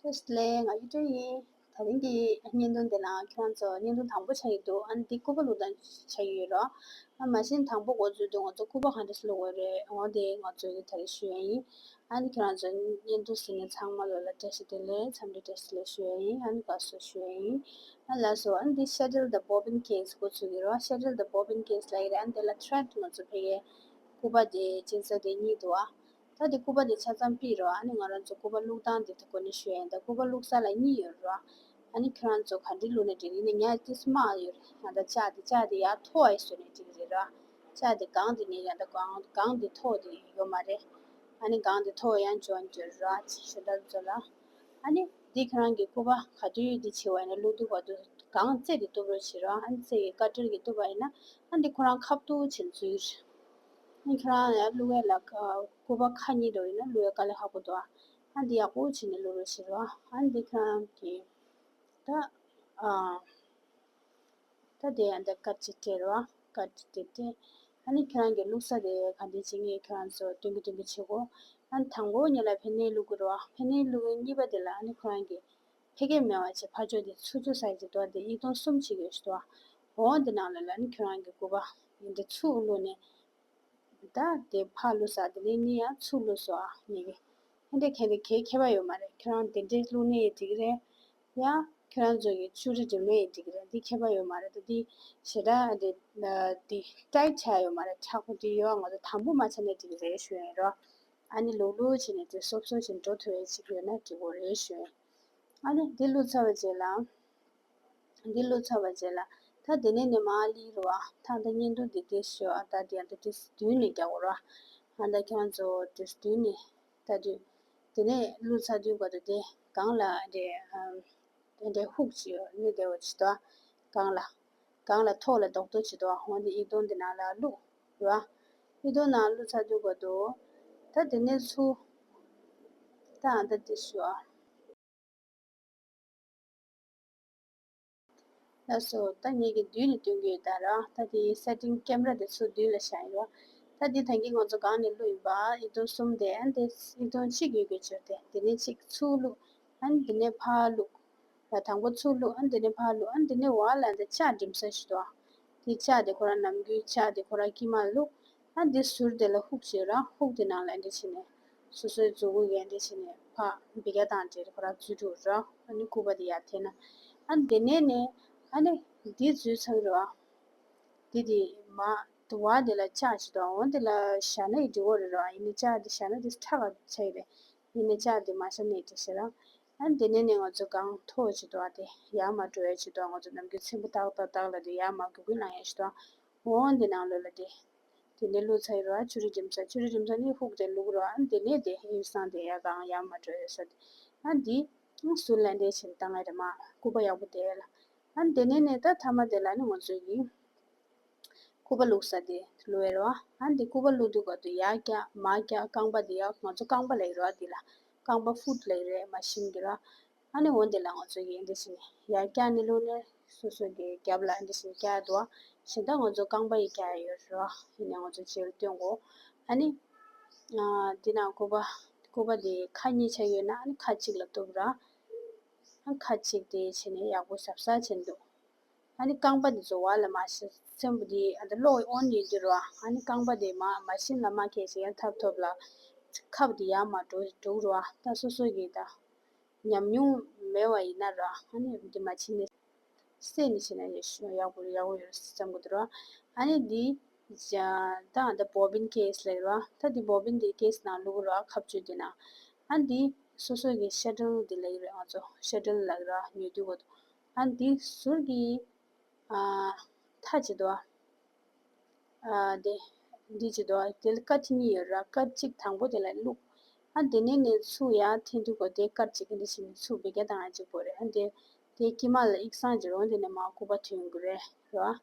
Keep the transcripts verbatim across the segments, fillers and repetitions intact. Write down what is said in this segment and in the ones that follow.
བཀྲ་ཤིས་བདེ་ལེགས། ང་གཡུ་སྒྲོན་ཡིན། ད་རིང་གི་བརྙན་ཐུང་འདི་ནང་ཁྱེད་རང་ཚོ་བརྙན་ཐུང་དང་པོ་ཆགས་ཀྱི་འདུག་ཨ་ནི་འདི་སྐུད་པ་བླུགས་སྟངས་ཆགས་ཀྱི་ཡོད་རོ། ཨ་མ་གཞི་དང་པོ་འགོ་འཛུགས་དུས་ང་ཚོ་སྐུད་པ་ག་འདྲས་བླུགས་དགོས་རེད། འོ་དེ་ང་ཚོས་ད་རེས་ཞུ་ཡ་ཡིན། ཨ་ནི་ཁྱེད་རང་ཚོ་བརྙན་ཐུང་གཟིགས་མཁན་ཚང་མ་ལོ་ལ་བཀྲ་ཤིས་བདེ་ལེགས། འཚམས་འདྲི་བཀྲ་ཤིས་བདེ་ལེགས་ཞུ་ཡ་ཡིན། ཨ་ནི་དགའ་བསུ་ཞུ་ཡ་ཡིན། ཨ་ལགས་སོ། ཨ་ནི་འདི་shuttle the bobbin case འགོ་ཚུགས་ཀྱི་རོ། shuttle the bobbin case ལབ་ཀྱི་རེད། ཨ་ནི་དེ་ལ་thread ང་ཚོ་ཕ་གིའི་སྐུད་པ་དེ་ཅན་ས་དེ་གཉིས་འདུག་ཨ། ད་དེ་སྐུད་པ་དེ་ཆ་ཚང་ཕུད་རོགས། ཨ་ནི་ང་རང་ཚོ་སྐུད་པ་བླུགས་སྟངས་དེ་ད་གོ་ནས་ཞུ་ཡ་ཡིན། ད་སྐུད་པ་བླུགས་ས་ལ་གཉིས་ཡོད་རོགས། ཨ་ནི་ཁྱེད་རང་ཚོ་ག་འདྲས་བླུགས་ན་འགྲིག་ཡིན་ན། ངས་ཏིས་མ་ཡོད་རེད། ང་ད་ལྕགས་དེ་ལྕགས་དེ་ཡར་མཐོ་བ་ཡི་བཟོས་ནས་འགྲིག་རེད་རོགས། ལྕགས་དེ་གང་དེ་ནས་ཡང་ད་གང་གང་དེ་མཐོ་དེ་ཡོད་མ་རེད། ཨ་ནི་གང་དེ་མཐོ་ཡང་འཇོན་འགྱུར་རོགས་ཞུ་ད་ཚོ་ལ། ཨ་ནི་འདི་ཁྱེད་རང་གི་སྐུད་པ་ག་དུས་འདི་བྱེད་བ་ཡིན་ན་བླུགས་དུས་བར་དུ་གང་རྩེ་དེ་གཏུབ་རོགས་བྱེད་རོགས། ཨ་ནི་རྩེ་གི་ཀ་ཊར་གི་གཏུབ་པ་ཡིན་ན་ཨ་འདི་ཁོ་རང་ཁ་བཏུབ་བྱེད་འཛུལ། ཨ་ཁྱེད་རང་ཡང་བླུགས་ཡས་ལ་ཁ་སྐུད་པ་ཁ་གཉིས་འགྲོ་ཡིན་ན་བླུགས་ཡས་དཀའ་ལས་ཁག་པོ་འདུག་ཨ་འདི་ཡག་པོ་བྱས་ནས་བླུགས་རོགས་ཞེས་རོགས། ཨ་འདི་ཁྱེད་རང་གི་ད་ཨ་ད་དེ་ཡང་འདི་ཀ་ཊར་ཅིག་སྤྲད་རོགས། ཀ་ཊར་དེ་སྤྲད། ཨ་ནི་ཁྱེད་རང་གི་བླུགས་ས་དེ་ག་འདྲས་བྱེད་ངེས་ཁྱེད་རང་ཚོ་སྟོན་གི་སྟོན་གི་བྱེད་གོ། ཨ་ནི་དང་པོ་ཉིད་ལ་ཕན་ནུས་བླུགས་དགོས་རོགས། ཕན་ནུས་བླུགས་གི་གཉིས་པ་དེ་ལ་ཨ་ནི་ཁྱེད་རང་གི་ཕ་གིར་མེད་པ་བྱས་ཕར་ཕྱོགས་དེ་ཚུར་ཕྱོགས་ས་ཡི་ཅིག་འདུག་དེ་ཡིག་ཐོག་གསུམ་ཅིག་ཡོད་ཞིག་འདུག་འོ་དེ་ནང་ལ་ལ་ནི་ཁྱོད་རང་གི་སྐུད་པ་ཡིན་དེ་ཚུར་བླུགས་ནས་ད་དེ་ཕར་བླུགས་ས་དེ་ནས་ནི་ཡང་ཚུར་བླུགས་སོ་ཨ་ཉེ་གི། ཧེ་འདྲ་ཁྱེད་དེ་གའི་ཁྱད་པར་ཡོད་མ་རེད། ཁྱོད་རང་དེ་འདྲས་བླུགས་ནས་ཡི་འགྲིག་གི་རེད། ཡང་ཁྱོད་རང་ཚོ་གི་ཆུ་རི་འགྲིམ་ནས་ཡི་འགྲིག་གི་རེད། འདི་ཁྱད་པར་ཡོད་མ་རེད། ད་འདི་ཞེ་དྲག་དེ་དེ་ཊའིཊ་ཆགས་ཡོད་མ་རེད། མཁྲེགས་པོ་དེ་ཡོད་ང་ཚོ་དམ་པོ་མ་ཆགས་ནས་འགྲིག་གི་རེད་ཞུ་ཡིན་རོ། ཨ་ནི་ལོག་ལོག་བྱས་ནས་དེ་སོབ་སོབ་བྱས་ནས་འགྲོ་ཐུབ་ཡས་ཅིག་ཡོད་ན་འགྲིག་གོ་རེད་ཞུ་ཡིན། ཨ་ནི་འདི་བླུགས་ཚར་བའི་རྗེས་ལ། འདི་བླུགས་ཚར་བའི་རྗེས་ལ་ད་དེ་ནས་ནས་མར་ལི་རུ་བ་ད་ད་བརྙན་ཐུང་འདི་དེ་ཞོ་ཨ་ད་དེ་ཨ་ད་དེ་མདུན་ནས་རྒྱག་གོ་ར། ཨ་ད་ཁྱོད་ཚོ་དེ་མདུན་ནས་ད་དུས་དེ་ནས་བླུགས་ཚར་དུས་ག་དུས་དེ་གང་ལ་དེ་ཨམ་དེ་འདྲའི་ཧུག་ཅིག་ཡོད་ནི་དེ་བ་ཅི་ཏོ་གང་ལ་གང་ལ་ཐོག་ལ་རྡོག་རྡོག་ཅི་ཏོ་འོང་དེ་ཡིག་དོན་འདི་ནང་ལ་བླུགས་ར། ཡིག་དོན་ནང་བླུགས་ཚར་དུས་ག་དུས་ད་དེ་ནས་ཚུར་ད་ཨ་ད་དེ་ཞོ་ཨ། ལགས་སོ། ད་ངེད་ཀྱིས་མདུན་ནས་སྟོན་གྱི་ཡོད་ད་ར། ད་དེ་སེ་ཊིང་ཀེམ་ར་དེ་ཚུར་མདུན་ལ་བཞག་ཡོད་ར། ད་དེ་ད་གིན་ང་ཚོ་སྒང་ནས་བླུགས་ཡིན་པ་ཡིག་དོན་གསུམ་དེ་ཨ་དེ་ཡིག་དོན་གཅིག་ཡོད་དགོས་བྱུང་སྟེ་དེ་ནས་གཅིག་ཚུར་བླུགས། ཨ་དེ་ནས་ཕར་བླུགས། ད་དང་པོ་ཚུར་བླུགས། ཨ་དེ་ནས་ཕར་བླུགས། ཨ་དེ་ནས་བར་ལ་ད་ལྕགས་འགྲིམ་ས་ཞིག་འདུག་ཨ། དེ་ལྕགས་དེ་ཁོ་རང་ནམ་རྒྱུན་ལྕགས་དེ་ཁོ་རང་དཀྱིལ་མ་བླུགས། ཨ་འདི་ཟུར་དེ་ལ་ཧུག་བྱས་ར། ཧུག་དེ་ནང་ལ་འདི་བྱས་ནས་སོ་སོའི་མཛུ་གུ་གིས་འདི་བྱས་ནས་ཕར་འབུད་རྒྱག་དང་འབྲེལ་ཁོ་རང་འཛུལ་འགྲོ་ར། ཨ་ནི་སྐུད་པ་དེ་ཡར་འཐེན་ན། ཨ་འདི་ནས་ནས་ཨ་ནི་འདི་འཛུལ་ཚར་ར། འདི་དེ་མ་དུ་བ་དེ་ལ་ལྕགས་ཅིག་དང་འོ་དེ་ལ་བཞག་ན་ཡི་འགྲིག་གོ་རེད་ར། ཡིན་ནའི་ལྕགས་དེ་བཞག་ན་དེ་ཁྲག་ག་ཆ་ཡི་རེད། ཡིན་ནའི་ལྕགས་དེ་མ་བཞག་ན་ཡི་འགྲིག་ཤེས་ར། ཨ་འདི་ནས་ནས་ང་ཚོ་སྒང་མཐོ་བ་ཅིག་འདུག་ཨ། དེ་ཡར་མར་འགྲོ་ཡ་ཅིག་འདུག་ང་ཚོ་ནམ་རྒྱུན་ཚེམ་བུ་ཏག་ཏག་ཏག་ལ་དེ་ཡར་མར་གུ་གུ་ལངས་ཡ་ཅིག་འདུག་འོ་འདི་ནང་ལོགས་ལ་དེ། དེ་ནས་བླུགས་ཚར་ཡོད་ར། ཆུ་རུད་འགྲིམ་ས། ཆུ་རུད་འགྲིམ་ས་ནི་ཧུག་དེ་བླུགས་ར། ཨ་འདི་ནས་དེ་ཡུལ་སང་དེ་ཡར་སྒང་ཡར་མར་འགྲོ་ཡ་ས་དེ། ཨ་འདི་ཟུར་ལ་འདི་བྱས་བཏང་ཡ་རེད་མ། སྐུད་པ་ཡག་པོ་དེ་ལ། ཨ་འདི་ནས་ནས་ད་མཐའ་མ་དེ་ལ་ནི་ང་ཚོ་ཡིན། སྐུད་པ་བླུགས་ས་དེ་བླུགས་ཡ་རེད་བ། ཨ་འདི་སྐུད་པ་བླུགས་དུས་ག་དུས་ཡར་བཀྱག་མར་བཀྱག་རྐང་པ་དེ་ཡར་ང་ཚོ་རྐང་པ་ལབ་ཡོད་རེད་བ། འདི་ལ་རྐང་པ་ཧྥུཊ་ལབ་ཡོད་རེད། མ་ཤེས་ཀྱི་ར། ཨ་ནི་འོ་འདི་ལ་ང་ཚོ་གིས་འདི་བྱས་ནས་ཡར་བཀྱག་ནས་བླུགས་ནས་སོ་སོ་གི་རྒྱབ་ལ་འདི་བྱས་ནས་བཀྱག་འདུག་བ། གཞན་དག་ང་ཚོ་རྐང་པ་ཡི་བཀྱག་ཡོད་རེད་བ། ཡིན་ནའི་ང་ཚོ་རྗེས་ལ་སྟོན་གོ། ཨ་ནི་ཨ་འདི་ནང་སྐུད་པ་སྐུད་པ་དེ་ཁ་གཉིས་ཆགས་ཡོད་ན་ཨ་ནི་ཁ་གཅིག་ལ་གཏུབ་ར། ཨ་ཁ་གཅིག་དེ་བྱས་ནས་ཡག་པོ་གཟབ་གཟབ་བྱས་འདུག་ཨ་ནི་རྐང་པ་འདི་ཚོ་བར་ལ་མ་ཤེས་ཚེམ་བུ་འདི་ཨ་ད་གློག་ཨོན་ཡིན་དུས་ར། ཨ་ནི་རྐང་པ་འདི་མ་མ་ཤེས་ལ་མ་ཁེལ་ཞིག་ཡང་ཐབ་ཐོབ་ལ་ཁབ་འདི་ཡར་མར་འགྲོ་འགྲོ་ར། ད་སོ་སོ་གི་ད་ཉམས་མྱོང་མེད་པ་ཡིན་ན་ར། ཨ་ནི་འདི་མ་ཕྱིན་ནས་སེ་ནི་ཕྱིན་ན་ཡག་པོ་ཡག་པོ་ཡོད་བསམ་གི་འདུག་ར། ཨ་ནི་འདི་ད་ཨ་ད་བོ་བིན་ཀེ་སི་ལབ་ར། ད་འདི་བོ་བིན་འདི་ཀེ་སི་ནང་བླུག་ར། ཁ་གཅོད་འདི་ནང་། ཨ་འདི་སོ་སོ་གི་ཤ་ཊལ་འདི་ལབ་ཀྱི་རེད། ང་ཚོ་ཤ་ཊལ་ལབ་ཀྱི་ར། ཉོ་དུས་གོ་ཨ་འདི་ཟུར་གྱི་ཨ་མཐའ་གཅིག་འདུག་ཨ། ཨ་དེ་འདི་གཅིག་འདུག་ཨ། དེ་ལ་ཀར་གཉིས་ཡོད་ར། ཀར་གཅིག་དང་པོ་དེ་ལ་བླུགས། ཨ་དེ་ནས་ནས་ཚུར་ཡར་འཐེན་དུས་གོ་དེ་ཀར་གཅིག་འདི་བྱས་ནས་ཚུར་འབུད་རྒྱག་བཏང་ཡ་གཅིག་པོ་རེད། ཨ་དེ་དེ་དཀྱིལ་མ་ལ་ཡིག་ཚང་གཅིག་རེད། འོ་དེ་ནས་མར་སྐུད་པ་ཐོན་དགོས་རེད་ར།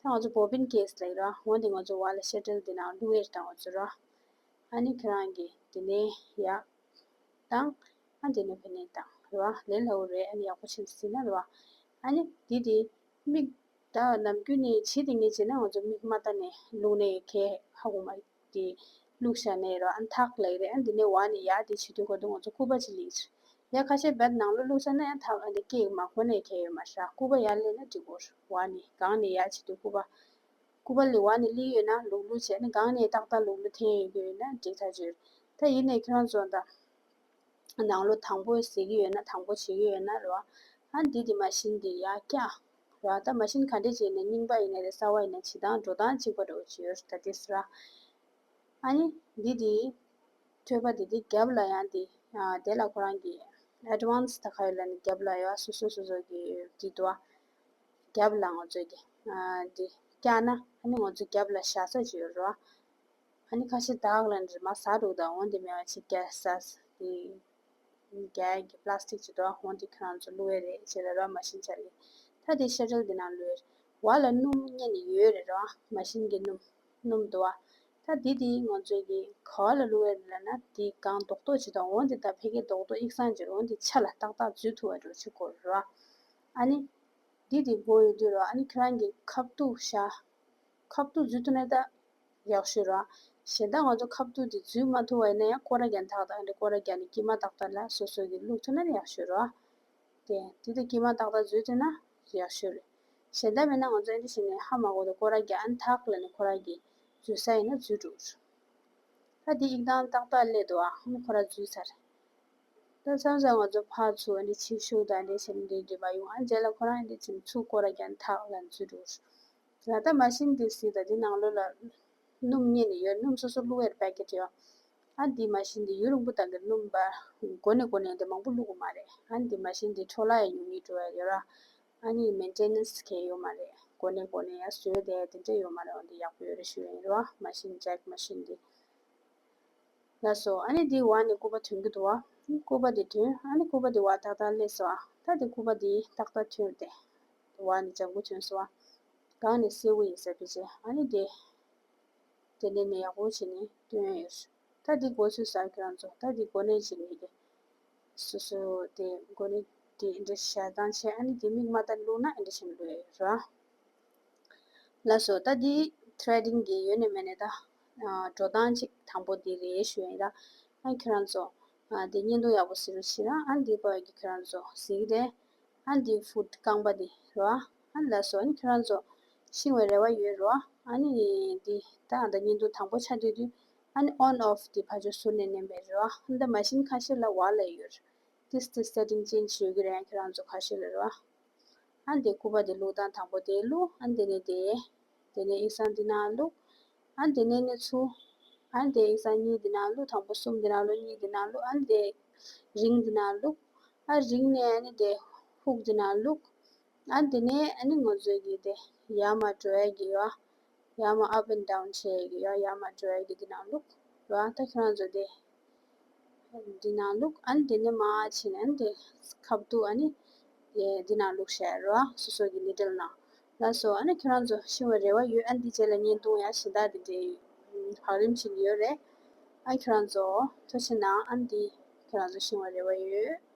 ད་ང་ཚོ་བོ་བིན་ཀེ་སི་ལབ་ཀྱི་ར། འོ་དེ་ང་ཚོ་བར་ལ་ཤ་ཊལ་དེ་ནང་བླུགས་ཡས་དང་ང་ཚོ་ར། ཨ་ནི་ཁྱེད་རང་གིས་དེ་ནས་ཡར་བཏང་། ཨ་དེ་ནས་ཕ་ནས་བཏང་རེད་བ། ལས་སླ་པོ་རེད། ཨ་ནི་ཡག་པོ་བྱས་ཟིན་ན་རེད་བ། ཨ་ནི་དེ་དེ་མིག་ད་ནམ་རྒྱུན་ནས་བྱེད་དེ་ངས་བྱས་ན་ང་ཚོ་མིག་མ་བལྟ་ནས་བླུགས་ནས་ཁའི་ཧ་གོ་མ་དེ་བླུགས་བཞག་ནས་རེད་བ། ཨ་ནི་ཐག་ལབ་ཀྱི་རེད། ཨ་དེ་ནས་བར་ནས་ཡར་དེ་བྱེད་དུས་གོ་དུས་ང་ཚོ་སྐུད་པ་ཅིག་ལེན་གྱི་ ཡ་ཁ་ཤས་བེད་ནང་ལོགས་བླུགས་ས་ན་ཡང་ཐག་ཨ་ནི་སྐེ་མ་གོ་ནས་ཁེལ་ཡོད་མ་རེད། སྐུད་པ་ཡར་སླེབས་ན་འགྲིག་གོ་རེད། འོག་ནས་སྒང་ནས་ཡར་བྱེད་དུས་སྐུད་པ། སྐུད་པ་ལི་འོག་ནས་སླེབས་ཡོད་ན་ལུག་ལུག་བྱས་ནས་སྒང་ནས་ཏག་ཏག་ལུག་ལུག་འཐེན་ཡོད་ཀྱི་ཡོད་ན་འགྲིག་ཐག་ཆོད་རེད། ད་ཡིན་ནའི་ཁྱེད་རང་ཚོ་ད་ནང་ལོགས་དང་པོ་ཟེར་གྱི་ཡོད་ན་དང་པོ་བྱེད་ཀྱི་ཡོད་ན་རེད་བ། ཨ་འདི་དེ་མ་ཤིན་དེ་ཡར་བཀྱག་རེད་བ། ད་མ་ཤིན་ག་འདྲས་བྱས་ནས་རྙིང་པ་ཡིན་ནའི་རེད་གསར་པ་ཡིན་ནའི་བྱེད་སྟངས་འགྲོ་སྟངས་གཅིག་པ་འདྲ་བོ་ཅིག་ཡོད་རེད། ད་དེ་ཟེར་ར། ཨ་ནི་འདི་དེ་ཐོད་པ་དེ་དེ་རྒྱབ་ལ་ཡང་དེ་ཨ་དེ་ལ་ཁོ་རང་གི་ཨེ་ཌི་ཝན་སི་ད་ག་ཡོད་ལ་ནི་རྒྱབ་ལ་ཡོད། སོ་སོ་སོ་སོ་གི་དེ་འདུག་བ། རྒྱབ་ལ་ང་ཚོས་ཀྱི་ཨ་འདི་བཀྱག་ན་ཨ་ནི་ང་ཚོ་རྒྱབ་ལ་བཞག་ས་ཅིག་ཡོད་རེད་བ། ཨ་ནི་ཁ་ཤས་བདག་ལ་འདྲི་མ་ཟ་འགྲོ་དང་འོན་ཏེ་མེད་པ་ཅིག་རྒྱབ་ས་དེ་རྒྱབ་ཀྱི་པ་ལ་སི་ཊིག་ཅིག་འདུག་བ། འོན་ཏེ་ཁྱེད་རང་ཚོ་བླུག་ཡས་རེད་ཅེས་ལ་ར་མ་ཤིན་ཆ་རེད། ད་དེ་ཤ་ཊལ་དེ་ནང་བླུག་ཡས་རེད། བ་ལ་སྣུམ་བརྙན་ནས་ཡོད་རེད་ར་མ་ཤིན་གྱི་སྣུམ། སྣུམ་འདུག་བ། ད་འདི་དེ་ང་ཚོས་ཀྱི་ག་བ་ལ་བླུག་ཡས་རེད་ལབ་ན་དེ་གང་རྡོག་རྡོག་ཅིག་དང་འོན་ཏེ་ད་ཕ་གི་རྡོག་རྡོག་ཡིག་ཚང་ཅིག་འོན་ཏེ་ཆ་ལ་ཏག་ཏག་འཛུལ་ཐུབ་པ་འདྲ་ཅིག་དགོས་རེད་ར། ཨ་ནི། འདི་དེ་དགོས་ཡོད་དུས་ར་ཨ་ནི་ཁྱོད་རང་གི་ཁ་ཐུག་བཞག་ཁ་ཐུག་འཛུལ་ཐུབ་ན་ད་ཡག་ཤོས་ར། གཞན་དག་ང་ཚོ་ཁ་ཐུག་དེ་འཛུལ་མ་ཐུབ་པ་ཡིན་ན་ཡང་སྐོར་ར་རྒྱག་ཐག་ཐག་འདི་སྐོར་ར་རྒྱག་ནས་དཀྱིལ་མ་ཏག་ཏག་ལ་སོ་སོ་གི་བླུག་ཐུབ་ན་ཡག་ཤོས་ར། དེ་དེ་དེ་དཀྱིལ་མ་ཏག་ཏག་འཛུལ་ཐུབ་ན་ཡག་ཤོས་རེད། གཞན་དག་མིན་ན་ང་ཚོ་ཨེ་འདྲ་བྱས་ནས་ཧ་མ་གོ་དུས་སྐོར་ར་རྒྱག་ཨ་ནི་ཐག་ལ་ནི་ཁོ་ར་གི་འཛུལ་ས་ཡིན་ན་འཛུལ་འགྲོ་ར། ད་འདི་ཡིག་ཐང་ཏག་ཏག་སླེབས་འདུག་ཨ། ཨ་ནི་ཁོ་ར་འཛུལ་ཚར། ད་མཚམས་མཚམས་ང་ཚོ་ཕར་ཚུར་ཨ་འདྲ་ཕྱིར་ཤུགས་དང་འདྲ་བྱས་ནས་འདྲ་འདྲ་མ་ཡོང་ཨ་རྗེས་ལ་ཁོ་རང་ཨ་འདྲ་བྱས་ནས་ཚུར་སྐོར་ར་རྒྱག་ཐག་ལ་འཛུལ་འགྲོ། ད་ལྟ་མ་ཤིན་དེ་གཟིགས་དང་འདི་ནང་ལོགས་ལ་སྣུམ་བརྙན་ནས་ཡོད། སྣུམ་སོ་སོ་བླུག་ཡས་པེ་ཀེ་ཊི་ཡོད། ཨ་འདི་མ་ཤིན་དེ་ཡུན་རིང་པོ་དང་གི་སྣུམ་པ་འགོ་ནས་འགོ་ནས་འདི་མང་པོ་བླུག་གི་མ་རེད། ཨ་འདི་མ་ཤིན་དེ་འཕྲོ་བརླག་ཡང་ཡོང་གི་འགྲོ་ཡ་ཡོད་ར། ཨ་ནི་མེན་ཊེ་ནན་སི་གང་ཡོད་མ་རེད། འགོ་ནས་འགོ་ནས་ཡ་བཟོས་དེ་དེ་འདྲ་ཡོད་མ་རེད། འོན་ཏེ་ཡག་པོ་ཡོད་རེད་ཞུ་ཡ་ཡིན་ར། མ་ཤིན་ཇེག་མ་ཤིན་དེ། ལགས་སོ། ཨ་ནི་འདི་འོག་ནས་སྐུད་པ་ཐོན་གྱི་འདུག་བ། སྐུད་པ་འདི་ཐོན། ཨ་ནི་སྐུད་པ་འདི་འོག་ཏག་ཏག་སླེབས་སོང་ཨ། ད་འདི་སྐུད་པ་འདི་ཏག་ཏག་ཐོན་ཏེ། འོག་ནས་ལྗང་གུ་ཐོན་སོང་ཨ། སྒང་ནས་སེར་པོ་ཡིན་ས་ཕལ་ཆེར། ཨ་ནི་འདི། དེ་ནས་ནས་ཡག་པོ་བྱས་ནས་སྟོན་ཡོད། ད་འདི་འགོ་ཚུགས་ས་ཁྱེད་རང་ཚོ་ད་འདི་འགོ་ནས་བྱས་ནས་འདི། སོ་སོ་དེ་འགོ་ནས་དེ་འདྲ་བྱ་སྟངས་བྱས། ཨ་ནི་དེ་མིག་མ་ལྟ་བླུགས་ན་ཨ་འདྲ་བྱས་ནས་བླུགས་ཡོད་ར། ལགས་སོ། ད་འདི་ཐི་རེ་ཌིང་གི་ཡོད་ནས་མེད་ནས་ད་ཨ་འགྲོ་སྟངས་གཅིག་དང་པོ་འདི་རེད་ཞུ་ཡིན་ར། ཨ་ཁྱེད་རང་ཚོ་ཨ་འདི་བརྙན་ཐུང་ཡག་པོ་གཟིགས་རོགས་བྱེད་ར། ཨ་འདི་པ་གི་ཁྱེད་རང་ཚོ་གཟིགས་རེད། ཨ་འདི་ཧྥུཌ་རྐང་པ་འདི་རེད་བ། ཨ་ལགས་སོ། ཨ་ནི་ཁྱེད་རང་ཚོ་ཤེས་པའི་རེ་བ་ཡོད་རེད་བ། ཨ་ནི་འདི་ད་ཨ་ད་བརྙན་ཐུང་དང་པོ་ཆགས་དུས་དུས་ཨ་ནི་ཨོན་ཨོཕ་འདི་ཕར་ཕྱོགས་ཟུར་ནས་མནན་པ་རེད་བ། ཨ་ད་མ་ཤིན་ཁ་ཤས་ལ་འོག་ལ་ཡོད་རེད། ཏིས་ཏིས་སེ་ཊིང་ཅེན་ཇི་ཡོད་ཀྱི་རེད། ཁྱེད་རང་ཚོ་ཁ་ཤས་ལ་རེད་བ། ཨ་འདི་སྐུད་པ་འདི་བླུགས་སྟངས་དང་པོ་དེ་བླུགས། ཨ་འདི་ནས་དེ། དེ་ནས་ཡིག་ཚང་འདི་ནང་བླུགས། ཨ་འདི་ནས་ནས་ཚུར། ཨ་འདི་ཡིག་ཚང་གཉིས་འདི་ནང་བླུགས། དང་པོ་གསུམ་འདི་ནང་བླུགས། གཉིས་འདི་ནང་བླུགས། ཨ་འདི་རིང་འདི་ནང་བླུགས། ཨ་རིང་ནས་ཨ་ནི་དེ་ཧུག་འདི་ནང་བླུགས། ཨ་འདི་ནས་ཨ་ནི་ང་ཚོའི་གི་དེ་ཡར་མར་འགྲོ་ཡ་གི་ཡོད། ཡར་མར་ཨབ་ཨེན་ཌའུན་བྱེད་ཡ་གི་ཡོད། ཡར་མར་འགྲོ་ཡ་གི་འདི་ནང་བླུགས་ར། ད་ཁྱེད་རང་ཚོ་དེ་འདི་ནང་བླུགས། ཨ་ནི་དེ་ནས་མར་ཕྱིན་ཨ་ནི་དེ་ཁ་བསྡུ་ཨ་ནི་དེ་འདི་ནང་བླུགས་བྱས་ར། སོ་སོ་གི་ནི་ཌལ་ནང་། ལགས་སོ། ཨ་ནི་ཁྱེད་རང་ཚོ་ཤེས་པའི་རེ་བ་ཡོད། ཨ་ནི་འདི་རྗེས་ལ་བརྙན་ཐུང་ཡང་གཞན་དག་འདི་འདྲའི་བག་རིམ་བྱེད་ཀྱི་ཡོད་རེད། ཨ་ཁྱེད་རང་ཚོ་ཐུགས་རྗེ་གནང་། ཨ་ནི་འདི་ཁྱེད་རང་ཚོ་ཤེས་པའི་རེ་བ་ཡོད།